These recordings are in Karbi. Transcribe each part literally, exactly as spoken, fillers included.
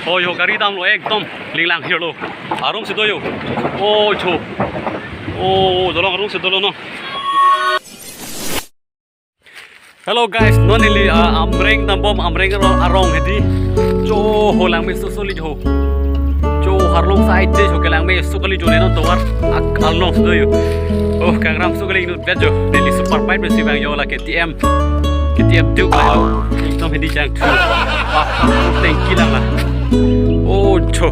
Oh, yo, gari damlo, ekdom linglang hirlo. Arum si do yo. Oh, cho. Oh, dolong arum si dolo no. Hello guys, non neli, ah, Amreng dambom, Amreng aro-, arong hedi. Cho ho langme so so li ho. Cho harlong side de ho ke langme so kali jo ne non tovar ak along si do yo. Oh, kangram so kali inut bet jo. Neli super bike mesi bang yo la K T M. K T M Duke la. Ekdom hedi jangthu. Wah, tanki lang la. Oh, cho.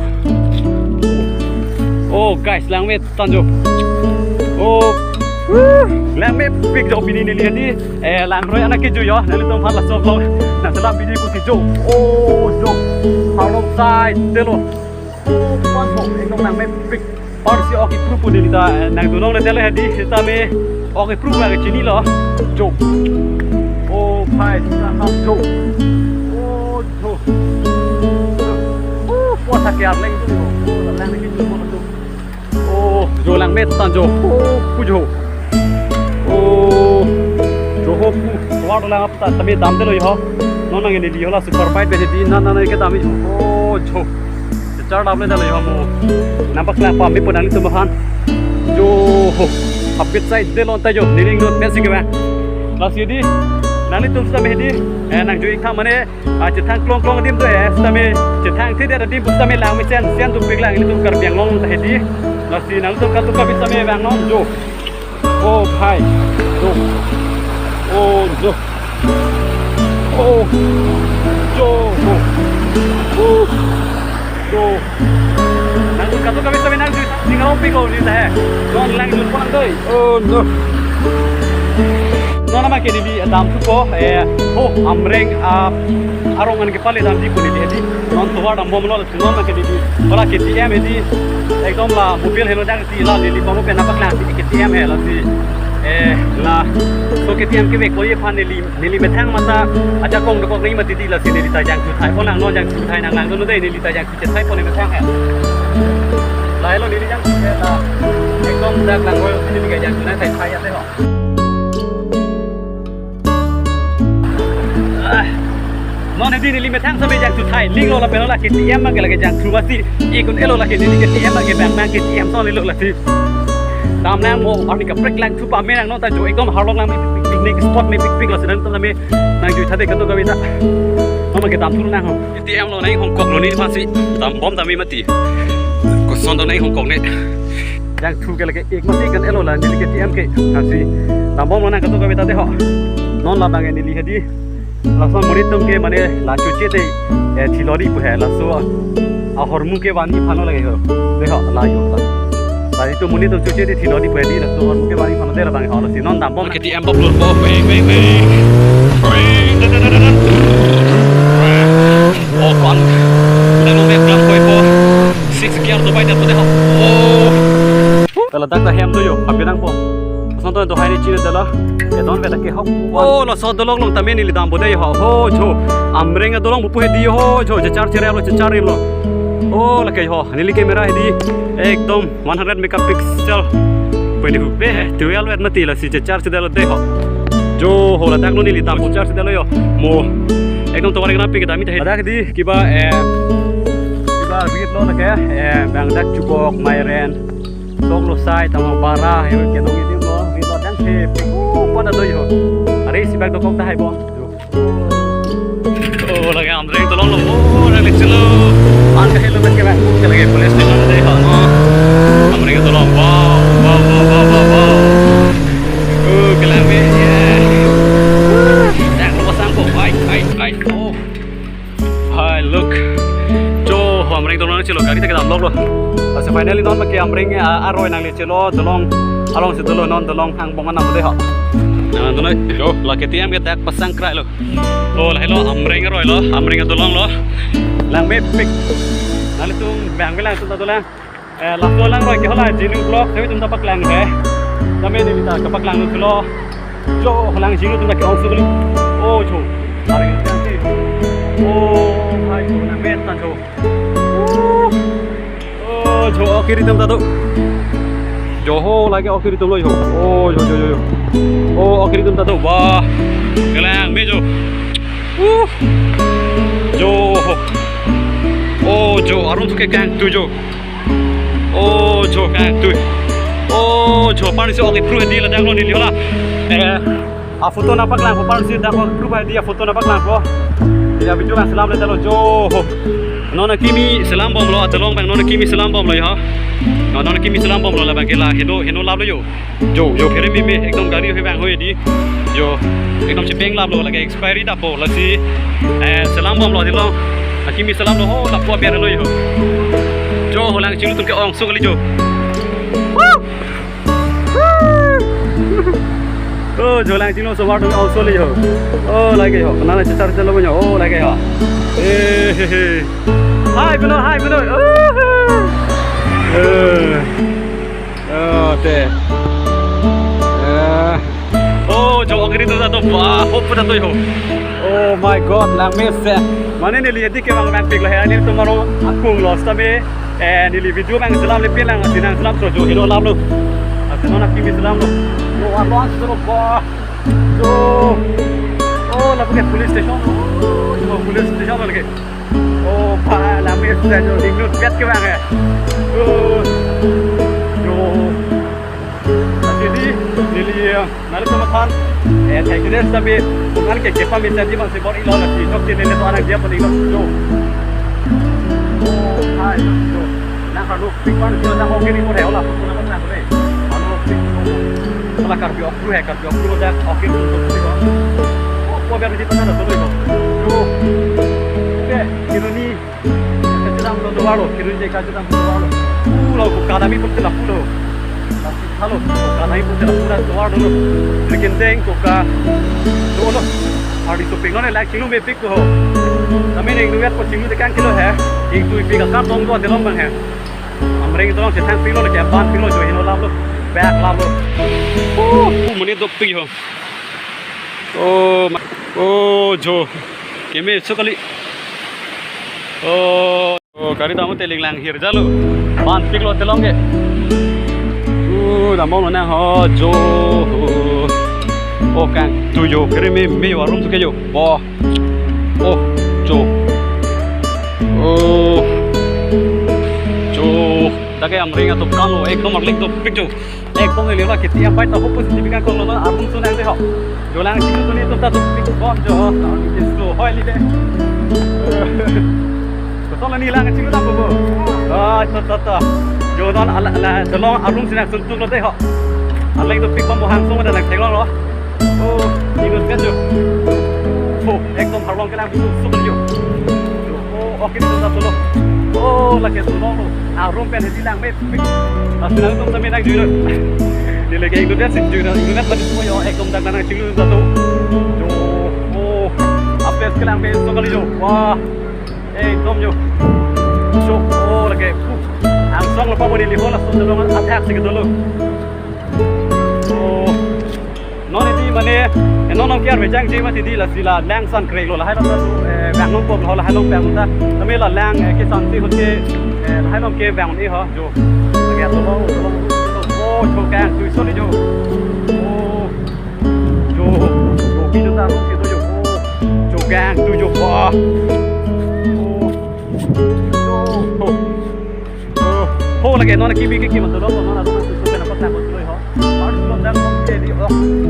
Oh, guys, langme than jo. Oh. Langmepik jo pini neli hedi. Eh, langroi anak keju yo. Nanglitum aphan laso vlog. Nangselam pini pusi jo. Oh, jo. Harlong side delo. Oh, pon ho. Ekdom langmepik. Parsi ok ipru pu neli ta, eh, nangdunong le tele hedi, sitame ok ipru ba ke chinilo. Jo. Oh, phai, sita ham jo. Oh, jo. Oh, puasa ke arleng jo. Oh, langme ke jo, jo. Oh, jo langme than jo. Oh, pu jo. Oh, jo ho pu. Tovar dolang apta tame damdelo yo. Non nang neli ho la super bike be hedi, non non ke dam jo. Oh, jo. Char dam le dalo yo mo. Nangpaklang pame po nanglitum aphan. Jo ho. Habit side delo ta jo. Neli inut pensi ke ba. Lasi hedi. Nanglitum sitame hedi. Eh, nangjo ik tham mane. Ah, chethang klong klong adim do eh. Sitame chethang thekthe adim sitame langmesen sen dupik lang ilitum Karbi Anglong ta hedi. Lasi nanglitum katu kabi sitame vangnon jo. Oh, phai. Jo. Oh, jo. Oh. Jo. Oh. Oh. Jo. Nang katu kabi sitame nang jui, ninga opi ko ni ta he. Non lang jui pon doi. Oh, no. Non nama ke neli damthupo, eh, ho, Amreng, ah, arong an kepale damji pu neli hedi. Non tovar dambomlo, non nama ke neli. Hala K T M hedi. Ekdom la mobile helo dak si la neli pamo pen nangpaklang si K T M he lasi. Eh, laso K T M kevek ko ye aphan neli, neli methang mata ajakong dokok neli mati di lasi neli ta jangthu thai. Pon lang non jangthu thai nang lang dono dei neli ta jangthu chethai pon neli methang he. Lahelo neli jangthu thai ta. Ekdom dak lang ko neli ke jangthu nang thai thai ya te ho. Ah. Non hedi neli methang sitame jangthu thai. Linglo lapen la K T M ke lake jangthu mati. Ikun elo lake neli K T M ke bang bang K T M son elo lake. Dam nang mo arni kaprek langthu pame nang non ta jo ekdom harlong lang picnic spot mepikpik lasi nang tame nang jui thade katu kabi ta. Mama ke damthu nang ho. K T M lo nang hongkok lo neli aphansi. Dambom tame mati. Koson do nang hongkok ne. Jangthu ke lake ik masi kan elo la neli K T M ke. Lasi dambomlo nang katu kabi ta de ho. Non labang neli hedi. Laso monit atum ke mane la choche te, eh, thilori pu he laso ahormu kevanji aphan lo lake ho. De ho la yo la. La itum monit atum choche te thilori pu he di laso ahormu kevanji aphan lo de labang ho lasi non dambom. K T M bok lur po, weng, weng, weng. Weng, da, da, da, da, da. Oh, kon. Nang nong mek lang koi po. Six gear to bai da to de ho. Oh. Kala dak ta hem do yo, habinang po. Lason to do hai ni chini dala. Edon vela ke hok. Oh, laso dolong along tame neli dampo de ho. Ho, jo. Amreng dolong pupu hedi ho, jo. Chechar cherem lo, chechar lo. Oh, lake ho. Neli camera hedi. Ekdom one hundred megapixel. Pwede hu. Be, twelve et mati lasi chechar chedelo de ho. Jo, ho ladak lo neli dampo char chedelo yo. Mo. Ekdom tovar ekdam pi kedam ita. Ladak di kiba, eh, kiba rit lo lake, eh, bang dak chubok, mairen. Sok lo sai tamo bara he ke nong idim lo ri lo dan he pu pada do yo. Are isi bag dokok ta hai bo. Oh, lake Amreng dolong lo. Oh, lake chelo. An ka helmet ke bang. Ke lake police station de ho no. Amreng dolong. Wow, wow, wow, wow, wow, wow. Oh, ke lake me. Dak lo pasang ko. Ai, ai, ai. Oh. Hi, look. Jo, ho Amreng dolong chelo gari ta kedam lok lo. Asa finally non ma ke Amreng, ah, aroi nang le chelo dolong along si dolo non dolong hang bong anam de ho. Nang dolo jo la K T M ke dak pasang krai lo. Oh, lahelo Amreng aroi lo, Amreng dolong lo. Langmepik. Nanglitum bang belang tum ta dolang. Eh, laso langroi ke hala Jinu Block, tapi tum ta paklang he. Tame neli ta kapaklang lo. Jo, halang Jinu tum ta ke ong sukli. Oh, jo. Hari ini. Oh, hai, jo, na met tan jo. Oh, jo, ok iritum ta do. Jo ho lake ok iritum lo jo. Oh, jo, jo, jo, jo. Oh, ok iritum ta do. Wah. Kelang me jo. Uh. Jo ho. Oh, Jo, arum suke kangtui jo. Oh, jo kangtui. Oh, jo, parsi ok ipru hedi ladak lo neli hala. Eh, a photo nangpaklangpo, parsi dak ok ipru hedi a photo nangpaklangpo. Ya, video abang selam le talo jo. Non akimi selam bomlo, adolong abang non akimi selam bomlo ya. Non akimi selam bomlo, labang ke la heno heno laplo jo. Jo, jo, kere meme, ekdom gari hoi abang hoi di. Jo, ekdom chepeng laplo, lake expiry dapo, lasi, eh, selam bomlo dilo. Akimi selamlo ho, lapu aber lo jo. Jo, ho lang chinglu atum ke-ong so kali jo. Woo! Woo! Oh, jo lang chinglu osomar atum ke-ong so kali jo. Oh, lake jo. Nana chechar chalo jo. Oh, lake jo. Eh, he, he. Hai, Bino, hai, Bino. Oh, he. Eh. Oh, te. Eh. Oh, jo, ok ri tu satu. Wah, hope pu satu jo. Oh my God, langmesen. Mane neli hedi ke abang abang piklo he, nelitum aro akung lo sitame. Eh, neli video abang selam le pelang, sinang selam so jo, heno laplo. Ase non akimi selamlo. Jo, arlo an solo ba. Jo. Oh, lapu ke police station. Oh, jo, police station lake. Oh, ba, langmesen jo, dinglut bet ke abang he. Oh, jo. Jadi, neli, eh, nelitum aphan, eh, thank you dei, tapi, nang ke kepa minta di bang si bor-ilo lasi, jok si nelitum anak dia pun ilo, jo. Oh, hai, jo. Nang kalau pikir jo, nang oke ni, boleh, olah, pun apa, boleh. Kalau pikir, kalau Karbi Okru hai, Karbi Okru dak, oke, tutup, tutup. Oh, kau biar di tengah, tutup, tutup. Jo. Oke, ini ni. Kachedam lo tovar lo, kirun je kachedam lo tovar lo. Pulo ko kadami pun tela pulo. Halo, kadami pun tela pura tovar lo. Bikin deng ko ka. Dolo. Hari shopping lo ne lang chinglu mepik ko ho. Kami ne ingluet ko chinglu dekang kilo he. Ingtui pik akam dong do adelong abang he. Amreng tolong chethang pik lo le ke ban pik lo jo heno laplo. Bag laplo. Uh, uh, monit dopik ho. Oh, ma-, oh, jo. Keme so kali. Oh, oh, gari dam te linglang hir jalo. Ban piklo telong ke. Uh, damong lo nang ho jo. Oh, kangtui jo. Kere meme arum suke jo. Bo. Oh, jo. Oh. Jo. Dak ke amreng atum kalo ekdom arleng dopik jo. Ekdom neli la kiti ampai ta hopo sini bika kong lo arum sunang de ho. Jo lang chinglu atum ta dopik bom jo. Isu hoi li de. Kosong la neli lang chinglu ta bobo. Ah, ta, ta, ta. Jo non ala, ala, dolong arum sunang suntuk lo de ho. Arleng dopik bom bo hang sung da lang theklong lo. Oh, inut kan jo. Oh, ekdom arlong kelang bisu suk jo. Oh, oke, itu satu lo. Oh, lake tu lo. Arum pen hedi lang mepik. Asinang tum tame nang jui lo. Neli ke ingdut ya sik jui lo. Ingdut tadi semua yo, ekdom dak nang chinglu satu. Jo, oh, apes kelang pe so kali jo. Wah, ekdom jo. Jo, oh, lake. Angsong lo pa mo neli hola so lo athak sik dolo. Oh. Non hedi mane, eh, non nong kiar mejang je mati di lasi la lang san krek lo lahai lo ta, eh, bang nong pok lo lahai long bang ta. Tame la lang, eh, kesan si hote, eh, lahai long ke bang ni ho, jo. Lake to lo, to lo, to lo. Oh, jo kangtui so li jo. Oh. Jo, jo, pi jo ta lo si to jo. Oh. Jo kangtui jo. Wah. Oh. Jo. Oh, ho lake non kimi kimi ma tolong non atum susu kena pakta ko toloi ho. Baru tolong dan non ke di ok.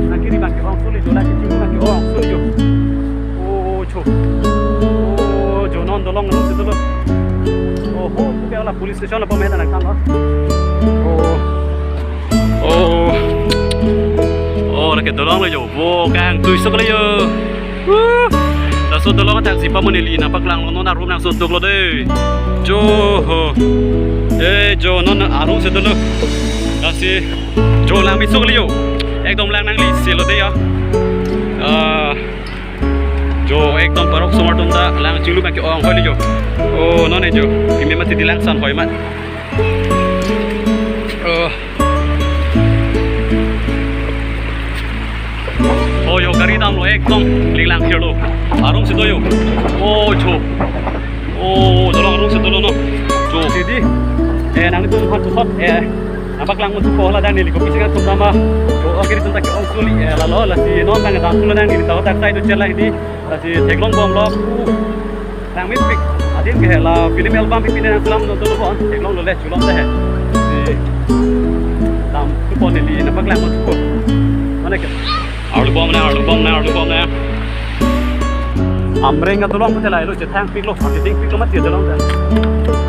Nang kiri bang ke ong suli jo, nang kiri bang ke ong suli jo. Oh, jo. Oh, jo non tolong non tolong. Oh, ho ke la police station apa mena nang tang ho. Oh. Oh. Oh, lake tolong le jo. Wo kangtui sok le jo. Woo! Laso dolong athak si pa mo neli nangpaklang lo non arum nang suntuk lo de. Jo ho. Eh, jo non arum si dolo. Lasi jo lang mi suk liyo. Ekdom lang nangli si lo de ya. Ah, jo ekdom parok somar atum ta lang chinglu bang ke ong hoi li jo. Oh, non e jo. Kimi mati di lang san hoi mat. Oh. Oh, jo gari dam lo ekdom linglang hir lo. Arum si do jo. Oh, jo. Oh, dolong arum si dolo non. Jo. Sidi. Eh, nanglitum han susot. Eh, nangpaklang mo tu ko la dan neli ko pisi kan atum tama. Jo, oke, atum ta ke ong suli. Eh, lalo lasi non nang dam tu lo nang neli ta ta sai do chelai di. Lasi theklong bom lo. Nang mepik. Tim ke la film album pi pine nangchelam do do bon. Theklonglo le, chulom de he. Si damthupo, neli nangpaklang mo thupo. Mane ke. Arlu bom ne, arlu bom ne, arlu bom ne. Amreng adolong pute lahelo, chethang piklo, cheding piklo mati adolong ta.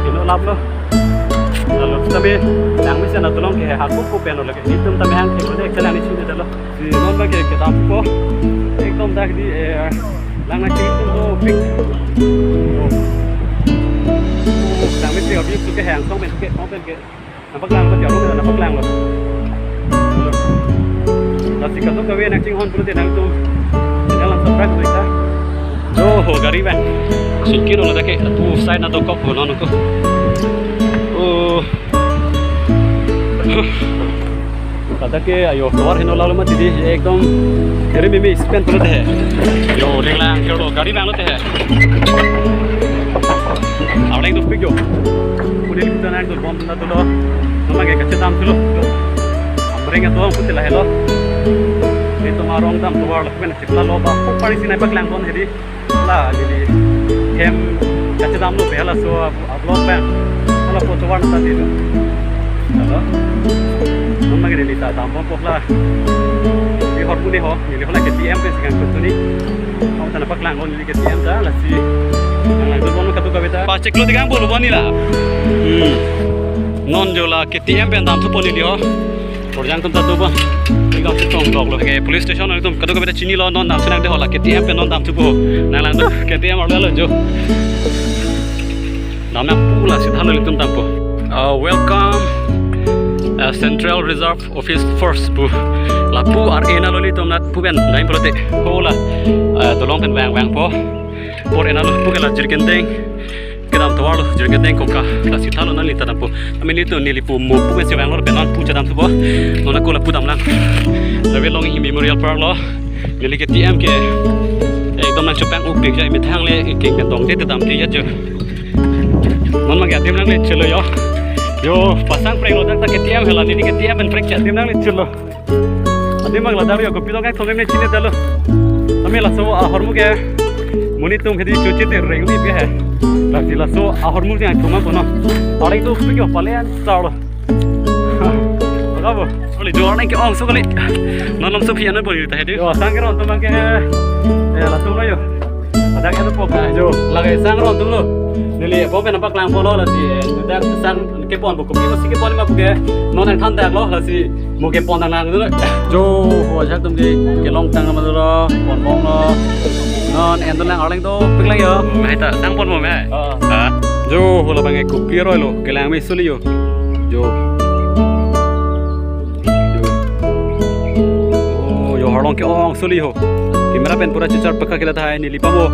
Ino laplo. Lalu tame nangmesen adolong ke hako ko pen lo lake. Netum tame hang ke ko de chelang ni chine dalo. Si non ba ke kedampo. Ekdom dak di, eh, lang na ching tum do pik. Oh. Oh, nangmesen abi tu ke hang song pen ke, song pen ke. Nangpaklanglo, jarum nangpaklanglo. Lasi kadokave nangchinghon pulote nangtum channel nang subscribe kori tha. Oh, ho gari bang. Sungkin lo dak ke, tu side na dokok ho non ko. Oh. Ladak ke ayo, tovar heno lalo mati di, ekdom. Gari mimi spend pulote he. Yo, lenglang, yo, gari bang lote he. Arleng dopik yo. Pudin kita naik tu bom na tu lo. Nama ke kacedam tu lo. Amreng adolong pute lahelo. Netum arong damtovar lo, pen chikla lo ba. Pari si nangpaklangpon hedi. La, neli hem kacedamlo pe halaso a-, a-vlog pen. Hala po tovar nangta dilo. Halo. Non ma ke neli ta damponpo la. Di hormu ne ho, neli hala K T M pen si kangtun tuni. Hom ta nangpaklanglo neli K T M ta, lasi nang nangdun kadokave ta. Pas chiklo tigang bolu bani la. Hmm. Non jo la K T M pen damthupo neli ho. Porjang atum ta do ba. Tiga si tong dok lo. Ke police station atum kadokave ta chinilo, non damthu nang de, hala K T M pen non damthupo. Nanglang do K T M arlo lo jo. Dam nangpo, lasi thalo ilitum dampo. Uh, welcome, uh, Central Reserve Office Force pu. Lapu ar ena lo ilitum nat pu pen dam pulote. Hola, uh, dolong pen vang vangpo. Por ena lo pu ke la Jirikindeng. Kedam tovar lo, Jirikindeng Kongka, lasi thalo nangli ta dampo. Amen ilitum neli pu mo pu pensi vanglo pen non pu chedamthupo. Non ako lapu damlang. Lave long hi Memorial Park lo. Neli K T M ke ekdom nangchepang upik jai, methang le keng pen dongde te damde ya jo. Non ma ke adim nang le chelo yo. Yo, pasang preng lo dak ta K T M hela, neli K T M pen prek adim nang le chelo. Adim mang ladak yo, kopi dong kangthom ne chine dalo. Ami laso ahormu ke monit atum hedi chuchi te reng di ke he. Lasi laso ahormu si ang thoma kono. Arleng dopik yo, palen star lo. Aga bo. Oli do arleng ke-ong so kali. Non lom so phi ano bo ta hedi. Yo, sang keron atum ke. Eh, latum lo yo. Ladak ke po ka jo. Lake sang ron atum lo. Neli po pen nangpaklangpo lo lasi. Eh, dak sang kepon po, kopi masi kepon ma pu ke. Non nangthan dak lo lasi. Mo kepon nanglang dolo. Jo, ho ajak atum ke kelong tang ma dolo, ponbom lo. Non en dolo, arleng dopik lang yo. Mai ta, sang ponbom ya? Ah. Ah. Jo, ho labang ke kopi aroi lo, kelang me suli yo. Jo. Jo. Oh, yo arlong ke-ong suli ho. Camera pen pura chichar pekak kila tahai, neli pamo.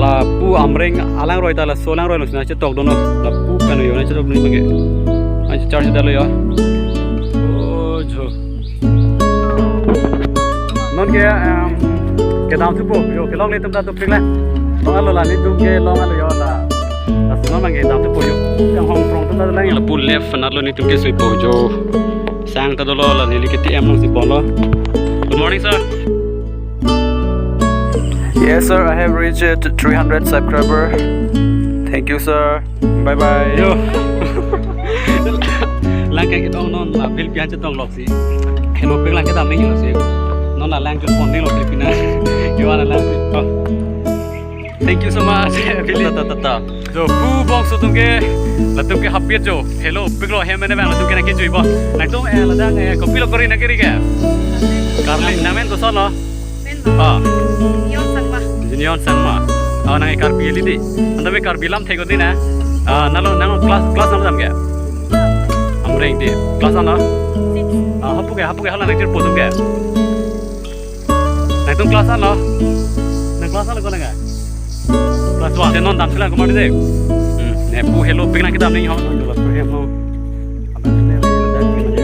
Lapu Amreng alangroi ta laso alangroi lo si nangchetok dun lo. Lapu pen yo nangchetok dun abang ke. Nangchichar si dalo yo. Oh, jo. Non ke, em, kedamthupo, yo, kelongle atum ta dopik lang. Long alo la, netum kelong alo yo la. Laso non abang ke damthupo yo. Yang hong prong atum ta lang yo. Lapu left anat lo netum ke suipo jo. Sang ta dolo la, neli K T M along si ponlo. Good morning, sir. Yes, sir. I have reached three hundred subscriber. Thank you, sir. Bye bye. Yo. Lang kangtong non la bill pian chetong lok si. Helopik lang kedam nangji lo si. Non la lang chun pon nanglo Filipina. Yo, ana lang. Oh. Thank you so much, Philip. Ta, ta, ta, ta. Jo, pu bongso atum ke, latum ke hapit jo. Helopik lo, hem mene bang latum ke nangkejui bo. Nangtum, eh, ladak, eh, kopilo kori nangkeri ke? Karli, nangmen koson lo? Men ba. Ah. Junior Sangma. Junior Sangma. Ah, nang Karbi eli di. Anta me Karbi lamthe ko di na. Ah, nalo, nang class, class nalo dam ke? Amreng di. Class ano? Six. Ah, hapu ke, hapu ke hala nangchirpo atum ke? Nangtum class ano? Nang class ano ko nang? Class one. Te non damthulang komat de. Hmm. Ne pu helopik nangkedam nangji ho. Class two hem no. Abang ne le dak ke mane.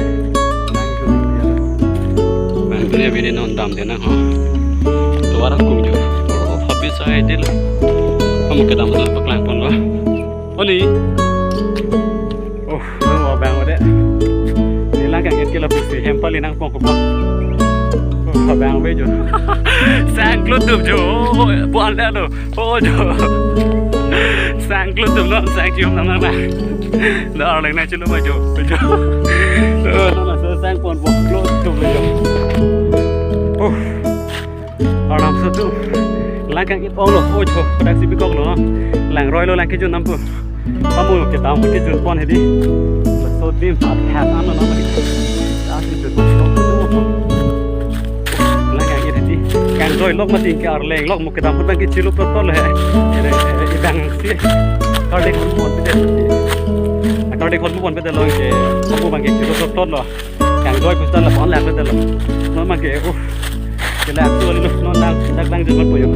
Nang ke ya. Abang ne bini non damde nang ho. Tovar akung jo. Oh, habis ai dil. Kamu kedam la paklangpon lo. Oni. Oh, lo abang ode. Neli lang kangkeng ke lapusi hem pali nangpon kopo. Oh, abang ave jo. Sang klutup jo. Oh, buan le lo. Oh, jo. Sang klo tum lo, sang chium nam na. Da arleng na chilo ma jo, jo. Oh, na so sang pon bo klo tum lo jo. Oh. Arnam so tu. Lang kang it ong lo, oh jo, pada si bikok lo. Lang roi lo, lang kejun nam pu. Pamu kedam kejun pon hedi. So dim at hat ano no. Asi jun pon. Lang kang it hedi. Kang roi lok mati ke arleng lok kedam pon bang ke chilup tot tot lo he. Ere, ere, idang si. Kardik pon pede. Kardik pon pede lo ke. Kamu bang ke chilup tot tot lo. Kang roi pustan la pon lang pede lo. Non bang ke, uh. Ke lang tu lo, non lang, lang, lang jun pon po yo.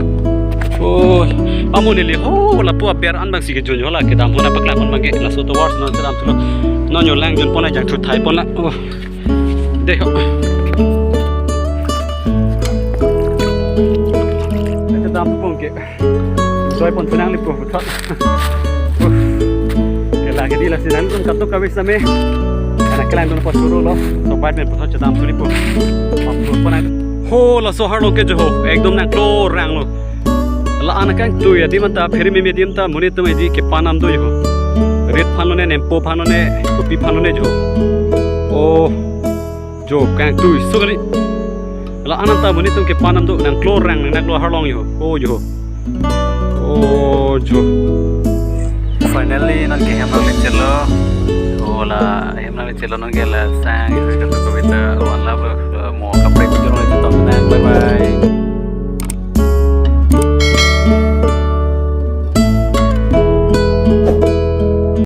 Oh, amu neli, oh, lapu aber an bang si kejun yo la, kedam pon apak lang pon bang ke, laso towards non kedam tu lo. Non yo lang jun pon ajang thu thai pon la. Oh. Dei ho. Kedam pon ke. Roi pon sunang lipo puthot. Ke lagi di la sinan dun katuk kawis name. Karena kelang dun pas suruh lo. Sobat men puthot chedam tu lipo. Pon pon. Ho, laso arlong ke jo ho. Ekdom nangklorang lo. La-an akangtui adim anta, phiri mimi adim ta, monit atum hedi kepan nam do jo ho. Rit phan lone, nempo phan lone, kopi phan lone jo ho. Oh. Jo, kangtui so kali. La-an anta monit atum kepan nam do, nangklorang, nang nangklo arlong jo. Oh, jo. Oh, jo. Finally, non ke hem nanglechet lo. Oh, la hem nanglechet lo, non ke la sang, itu kan kavita, one love lo. Mo kaprek video nanglechet lo, bye bye.